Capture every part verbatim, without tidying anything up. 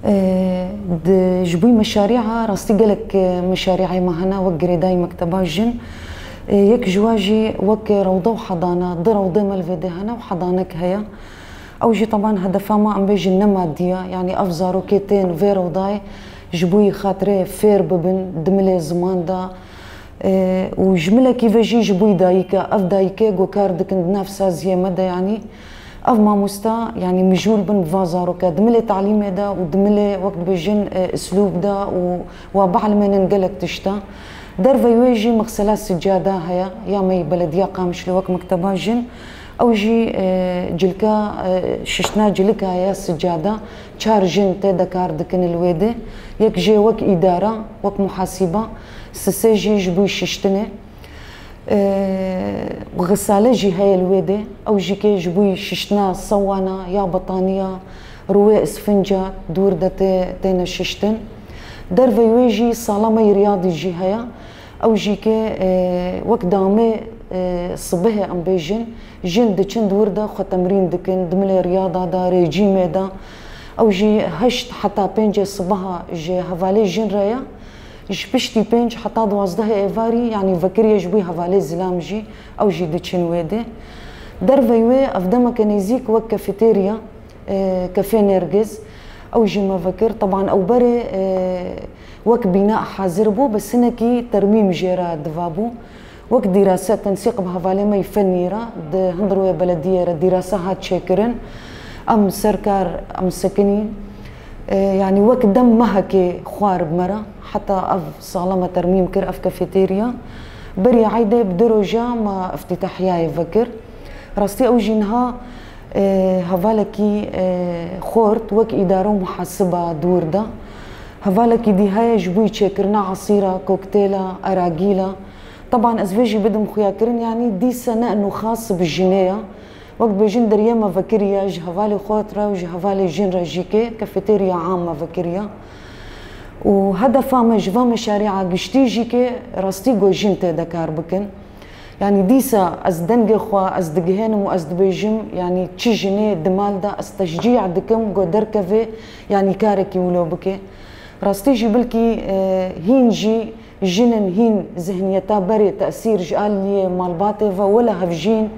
Di ji bo meşarîa rastî gelek meşarîê me hene wek girêdayî mekteba jin. Yek ji wan jî wek rewde û hedana, di rewdê me li vê dê hene û hedanek heye. Ew jî teban hedefa me em bêjin ne madî ye, yanî ev zarokê tên vê rewdayê ji bo xatirê fêr bibin, di milê ziman de, û ji milekî ve jî ji bo dayîke, ev dayîkê ku kar dikin di nav saziyê me de, yanî ev mamosta, yanî mijûl bin bi va zaroka, di milê talîmê de û di milê, wek dibêjin, e, îslûb de û wa bielmênin gelek tişta. Dervey wê jî mexsela sicada heye, ya me yî belediya Qamişlo wek mekteba jin. Ew jî, e, cilka, e, şiştina cilika ya sicada, çar jin tê de kar dikin li wê de. Yek jê wek îdara, wek muhasîba, sisê jî ji bo şiştinê. Xisale jî heye li wê de, ew jî kê ji bo şiştina sewana ya betaniya, rûyê isfinca dûr de tê, têne şiştin. Dervey wê jî sala me yê riyadî jî heye. Ew jî kê, e, wek damê, e, sibihê em bêjin, jin diçin dûr de xwe temrîn dikin, di milê riyada de, rejîmê de. Ew jî heşt heta pêncê sibiha ji hevalê jin re ye. Ji piştî pênc heta duwazdehê êvarî, yanî vekiriye ji bo hevalê zilam jî, ew jî diçin wê de. Dervey wê ev demeke nêzîk wek kafeterya, e, Kafê Nergiz, ew jî me vekir. Teban ew berê, e, wek bîna hazir bû, bes hinekî termîm jê re diva bû. Wek dîrase tensîq bi hevalê me yî fenî re di hundirwê belediyê re dîrase hat çêkirin. Em ser kar, em sekinîn. E, yanî wek dem mehekê xwar bi me re, heta ev sala me termîm kir, ev kafeterya. Berî eydê bi du roja me îftîtahiyayê vekir. Rastî ew jî niha, e, hevalekî, e, xort wek îdare û muhasiba dûr de. Hevalekî dî heye ji bo çêkirina esîra, koktêla, eragîla. Teban ez vê jî bidim xuyakirin, yanî dîsa ne eno xas bi jinê ya. Wek dibêjin deriyê me vekiriye ji hevalê xort re û ji hevalê jin re jî kê kafeterya am me vekiriye. Û hedefa me ji va meşarîa giştî jî kê rastî ku jin tê de kar bikin. Yanî dîsa ez dengê xwe ez digihênim û ez dibêjim, yanî çi jinê di mal de ez teşcî dikim ku derkeve, yanî karekî wilo bike. Rastî jî bilkî, e, hîn jî jin in, hîn zihniyeta berê tesîr ji aliyê malbatê ve wele hevjîn.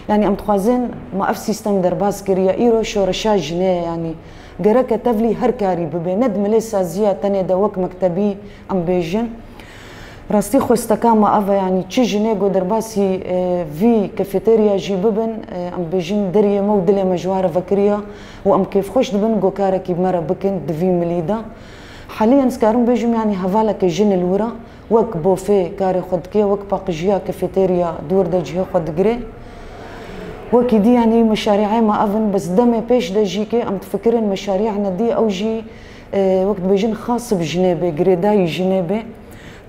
Yanî em dixwazin me ev sîstem derbas kiriye. Îro şoreşa jinê ye, yanî gereke tevlî her karî bibe. Ne di milê saziya tenê de wek mektebî em bêjin. Rastî xwesteka me ev e, yanî çi jinê ku derbasî, e, vî kafeterya jî bibin, e, em bêjin deriyê me û dilê me ji wan re vekiriye û em kêfxweş dibin ku karekî bi me re bikin di vî milî de. Haliyen ez karim bêjim, yanî hevaleke jin li wir e, wek bofê karê xwe dike, wek paqijiya kafeterya dûr de cihê xwe digire. Wekî dî, yanî meşarî'ê me ev in, bes demê pêş de jî kê em difikirin meşarî'ne dî, ew jî, e, wek dibêjin xas bi jinê bê, girêdayî jinê bê.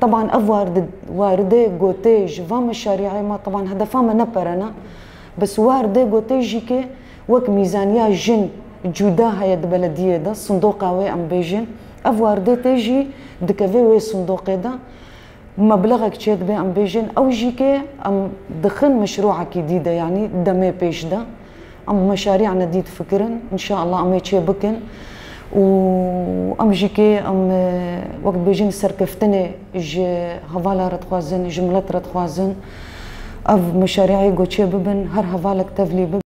Teban ev wardi-, waridê gotê ji van meşarî'ê me, teban hedefa me ne pere ne. Bes waridê gotê jî ke wek mîzaniya jin cuda heye di belediyê de, sindoqa wê em bêjin. Ev waridê tê jî dikeve wê sindoqê de. Meblexek çêdibe em bêjin, ew jî ke em dixin meşrû'ekî dî de, yanî demê pêş de. Em bi meşarî'ne dî difikirin, înşeallah em ê çê bikin û em jî kê em, e, wek dibêjin serkeftinê ji hevala re dixwazin, ji milet re dixwazin. Ev meşarî'ê ku çê bibin, her hevalek tevlî bibe.